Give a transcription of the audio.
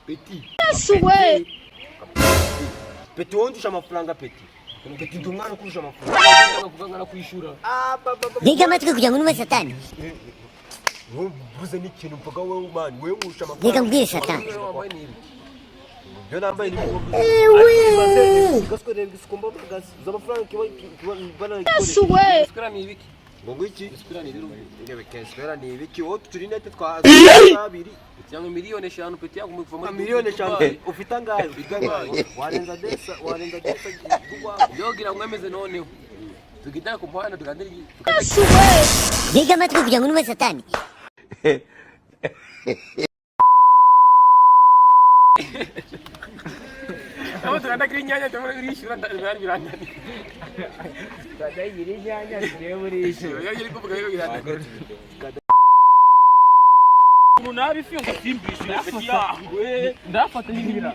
Petit. Yesu we. Petit, wowe undusha amafaranga, petit. Petit, ndi umwana ukurusha amafaranga. Kuvuga ngo nakwishura. Ah, ba, ba, ba. Ntega amatwi kugira ngo numve Satani. Ntubuze n'ikintu mvuga wowe, man, wowe nkurusha amafaranga. Reka mbwire Satani. Wambaye ni ibiki? Ibyo nambaye ni gaswe, reba isuku mbagaze uzi amafaranga kiba kiba bana. Yesu we. Square ni ibiki? Ngo ngiki? Square ni ibiro. Ndebe keswera ni ibiki? Wowe uturinete twa abiri. Cyangwa 5 miliyoni petit yangu kuva muri 5 miliyoni ufite angahe? Ufite angahe? Warenza desa, warenza desa. Yogira mwemeze noneho. Tugitaka ku muhanda tuganira. Yesu we. Ntega amatwi kugira ngo numve Satani. Abo tuganira inyanya cyangwa urishura ndabira birananiye. Tukandagira inyanya turebe urishyura. Yogira kuvuga rero birananiye. Umuntu nabi ifi ngo simbishyure petit yangu. Ndafata n'ibira.